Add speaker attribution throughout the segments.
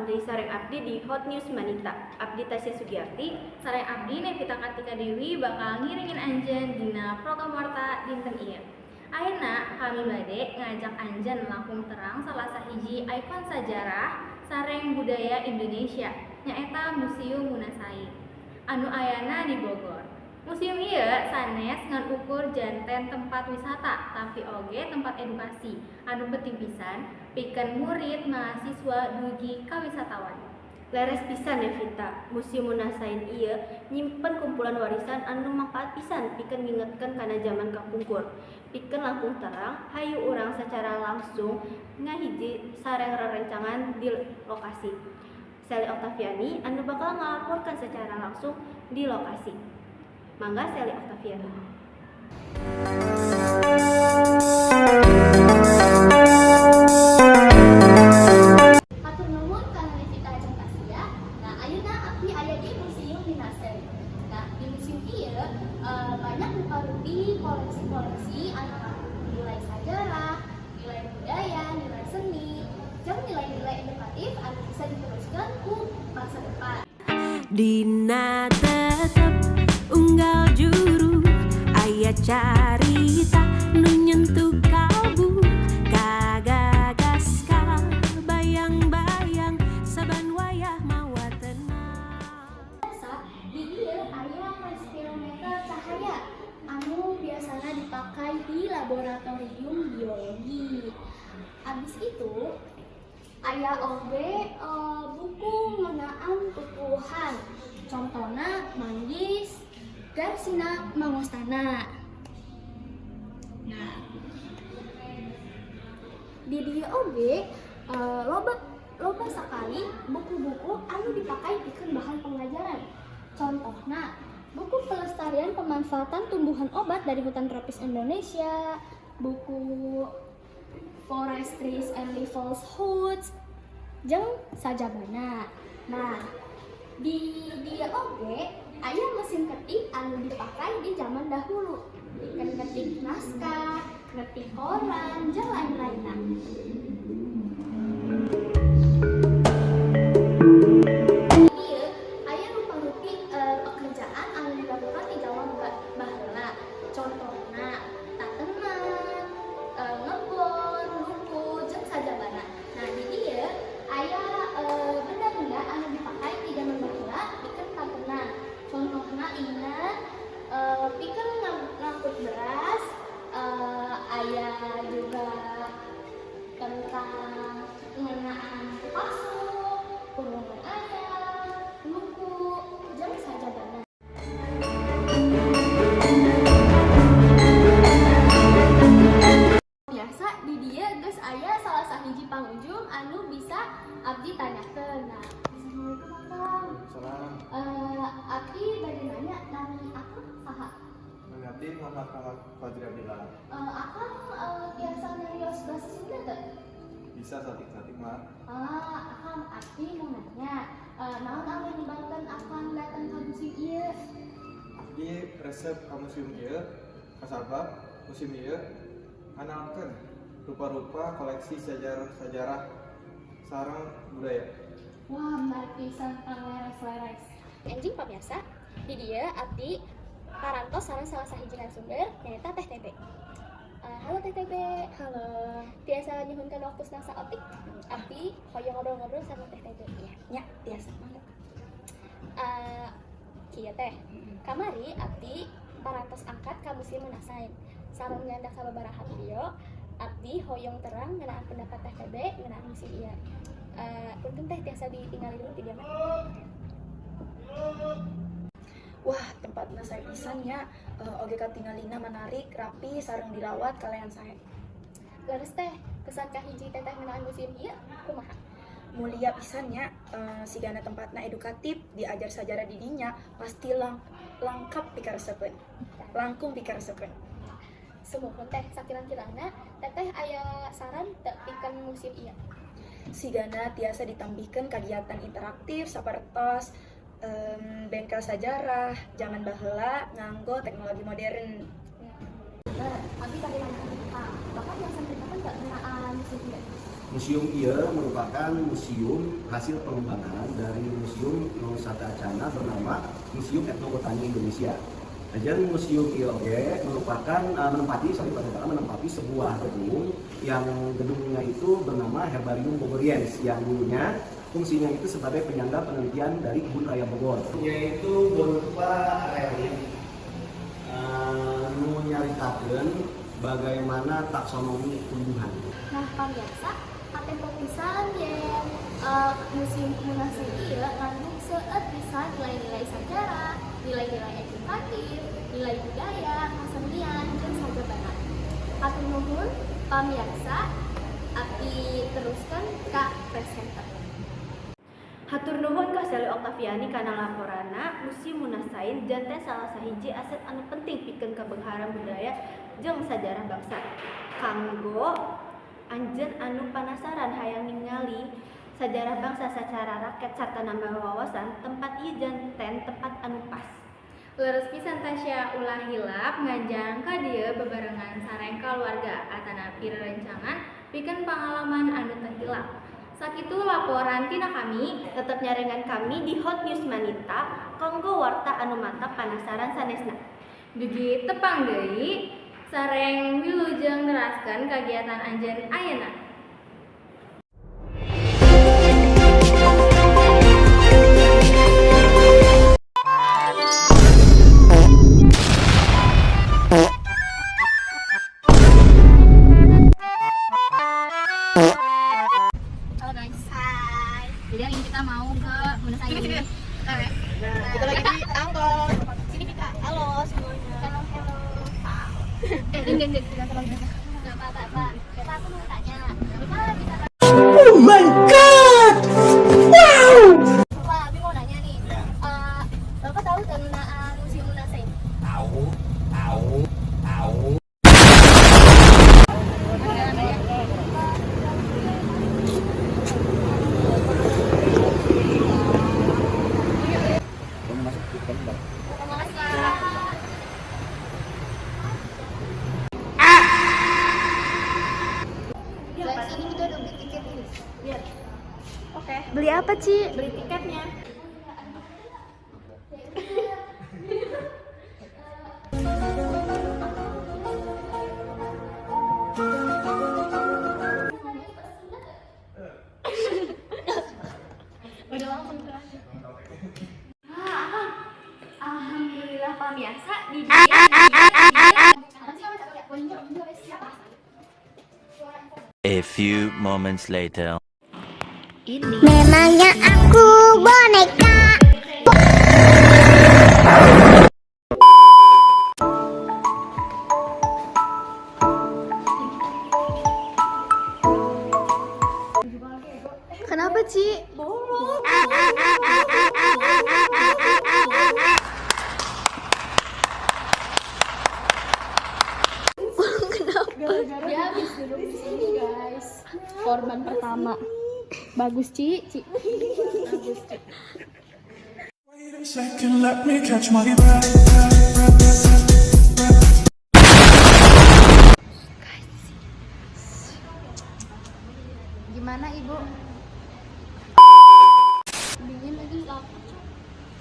Speaker 1: Tepang deui sareng abdi di Hot News Manita. Abdi Tasya Sugiarti.
Speaker 2: Sareng abdi Nevita Kartika Dewi bakal ngiringin anjeun dina program Warta dinten ieu. Ayeuna kami bade ngajak anjeun langkung terang salah sahiji ikon sajarah sareng budaya Indonesia, nyaeta Museum Munasain anu ayana di Bogor. Museum ieu sanes ngan ukur janten tempat wisata, tapi oge tempat edukasi anu penting pisan pikeun murid, mahasiswa, dugi ka wisatawan.
Speaker 1: Leres pisan, Nevita. Museum Munasain ieu nyimpen kumpulan warisan anu mangpaat pisan pikeun ngingetkeun kana zaman kapungkur. Pikeun langkung terang, hayu urang secara langsung ngahiji sareng rerencangan di lokasi, Sally Oktaviani, anu bakal ngalaporkan secara langsung di lokasi. Mangga, Sally Oktaviani.
Speaker 3: Hatur nuhun kana Nevita jeung Tasya. Nah, ayeuna abdi aya di Museum Minasen. Nah, di museum ieu banyak rupa-rupi koleksi-koleksi anu nilai sajarah, nilai budaya, nilai seni, jeung nilai-nilai edukatif anu bisa diteruskan ku masa depan.
Speaker 4: Dina tetep unggal juru aya carita nu nyentuh kalbu, kagagas ka bayang-bayang saban wayah mawa tenang.
Speaker 3: Biasa di dieu aya respirometer cahaya anu biasanya dipakai di laboratorium biologi. Abis itu aya oge buku ngeunaan tutuwuhan. Contohna manggis, Garcinia mangostana. Nah, di dieu oge loba loba sekali buku-buku anu dipakai pikeun bahan pengajaran. Contohna buku pelestarian pemanfaatan tumbuhan obat dari hutan tropis Indonesia, buku Forestries and Livelihoods, jeung sajabana. Nah, di dieu oge aya mesin ketik anu dipakai di zaman dahulu. Pikeun ngetik naskah, ngetik koran, jeung lain-lainna. Di dieu aya rupa-rupi pekerjaan anu dilakukan di zaman baheula. Contohna tatenan, ngebon, luku, jeung sajabana. Nah, di dieu aya benda-benda anu dipakai di zaman baheula pikeun tatenan. Contohna ina pikeun ngangkut beras, aya juga tentang ngeunaan pasu, kurungan ayam, luku, jeung sajabana. Biasa di dieu geus aya salah sahiji pangunjung anu bisa abdi tanyakeun. Nah, assalamualaikum, Akang.
Speaker 5: Salam.
Speaker 3: Abdi bade nanya, nami Akang saha?
Speaker 5: Nami abdi Muhammad Muhammad Fajri Abdillah.
Speaker 3: Akang biasa nyarios bahasa Sunda teu?
Speaker 5: Bisa saeutik-saeutik mah.
Speaker 3: Ah, Akang, abdi mau nanya, naon anu nyebabkeun Akang datang ka museum ieu?
Speaker 5: Abdi resep ka museum ieu kasabab museum ieu nganalkeun rupa-rupa koleksi sejarah sareng budaya.
Speaker 3: Wah, menarik pisan, Kang, leres-leres. Enjing pamirsa, di dieu abdi parantos sareng salah sahiji narasumber, nyaeta Teh Tebe. Halo, Teh Tebe.
Speaker 6: Halo.
Speaker 3: Tiasa nyuhunkeun waktu saeutik? Abdi hoyong ngobrol-ngobrol sama Teh Tebe.
Speaker 6: Ya, ya, tiasa, mangga.
Speaker 3: Kieu, Teh. Kamari abdi parantos angkat ka Museum Munasain. Sareng nyandak sababaraha video, abdi hoyong terang ngeunaan pendapat Teh Tebe ngeunaan museum ieu. Punten, Teh, tiasa ditinggali dulu di dieu mah.
Speaker 6: Wah, tempatna sae pisan nya. Oge katingalina menarik, rapi, sareng dirawat kalayan sae.
Speaker 3: Leres, Teh, kesan kahiji Teteh ngeunaan museum ieu kumaha?
Speaker 6: Mulia pisan nya, sigana tempatna edukatif, diajar sajarah di dinya, pasti langkap pikaresepeun. Langkung pikaresepeun.
Speaker 3: Sumuhun, Teh, sakirang-kirangna Teteh aya saran teu pikeun museum ieu?
Speaker 6: Sigana tiasa ditambihkeun kagiatan interaktif sapertos bengkel sajarah zaman baheula nganggo teknologi modern.
Speaker 3: Bener, abdi bade nanya ka. Bapak tiasa nyaritakeun teu ngeunaan museum ieu?
Speaker 7: Museum ieu merupakan museum hasil pengembangan dari museum nu sateuacanna bernama Museum Etnobotani Indonesia. Dan museum ieu oge merupakan menempati, sorry, bukan menempati sebuah gedung yang gedungnya itu bernama Herbarium Bogoriense yang dulunya fungsinya itu sebagai penyangga penelitian dari Kebun Raya Bogor. Yaitu berupa relief nu nyaritakeun bagaimana taksonomi tumbuhan.
Speaker 3: Nah, pamirsa, katempo pisan yen Museum Munasain ieu ngandung seueur pisan nilai-nilai sejarah, nilai-nilai edukatif, nilai budaya, kesenian, jeung sajabana. Hatur nuhun pamirsa, abdi teruskan ka presenter.
Speaker 1: Hatur nuhun ka Sally Oktaviani kana laporanna. Museum Munasain janten salah sahiji aset anu penting pikeun kabengharan budaya jeung sajarah bangsa. Kanggo anjeun anu panasaran hayang ningali sajarah bangsa sacara raket sarta nambah wawasan, tempat ieu janten tempat anu pas.
Speaker 2: Leres pisan, Tasya, ulah hilap nganjang ka dieu bebarengan sareng keluarga atanapi rerencangan pikeun pangalaman anu teu hilap. Sakitu laporan tina kami.
Speaker 1: Tetep nyarengan kami di Hot News Manita kanggo warta anu mantap panasaran sanesna.
Speaker 2: Dugi tepang deui sareng wilujeng neraskeun kagiatan anjeun ayeuna.
Speaker 3: Halo guys. Hai. Jadi hari ini kita mau ke Munasain.
Speaker 6: Sini, sini. Kita lagi di angkot. Sini Vika. Halo semuanya.
Speaker 3: Halo, hello. Eh, din, din, din. Nggak apa-apa, Pak. Pak, aku mau tanya. Kita bisa
Speaker 8: Oh my God! Wow!
Speaker 3: Pak, Abi mau nanya nih.
Speaker 7: Ya.
Speaker 3: Bapak tahu tentang Museum Munasain?
Speaker 7: Tahu, tahu, tahu.
Speaker 3: Terima kasih, Pak. Guys, ini kita udah beli tiket nih.
Speaker 1: Oke.
Speaker 3: Beli apa, Ci?
Speaker 1: Beli tiketnya.
Speaker 3: Udah langsung ke. Ah, alhamdulillah pamirsa di dia.
Speaker 9: A few moments later.
Speaker 10: Memangnya aku boneka?
Speaker 3: Kenapa, Ci?
Speaker 1: Bolong.
Speaker 3: Kenapa? Dia habis duduk di sini, guys. Korban pertama. Bagus, Ci. Ci. Bagus, Ci.
Speaker 8: Wait a second, let me catch my breath.
Speaker 2: Gimana, Ibu?
Speaker 3: Dingin lagi, lapar.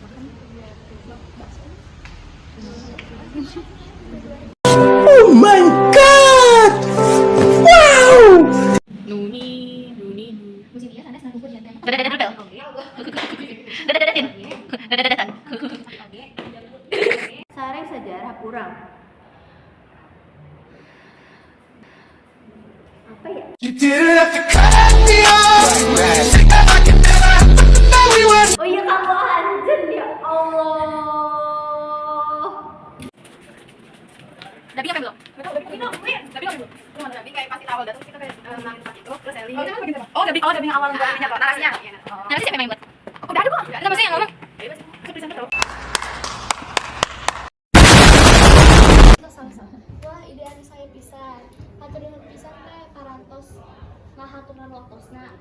Speaker 3: Makan bakso.
Speaker 8: Oh my God! Wow!
Speaker 11: Nuni, nuni,
Speaker 3: Musim iya sanes ngakukur janten.
Speaker 11: Dadadatin. Dadadadatan.
Speaker 1: Sareng sejarah urang. Apa ya?
Speaker 8: You didn't have to cut me off. I could never know we were.
Speaker 1: Oh iya, kanggo anjeun, ya Allah.
Speaker 11: Dubbing apa belum?
Speaker 6: Dubbing apa belum? Dubbing kayak pasti awal datang kita kayak nangis itu terus Eli. Oh, dubbing, oh, dubbing awal buat ininya tuh, narasinya.
Speaker 11: Narasi siapa yang buat?
Speaker 6: Udah ada kok.
Speaker 11: Enggak, maksudnya yang ngomong.
Speaker 6: Itu presenter tau.
Speaker 3: Wah, ide anu sae pisan. Hatur nuhun pisan teh parantos ngahaturan waktosna.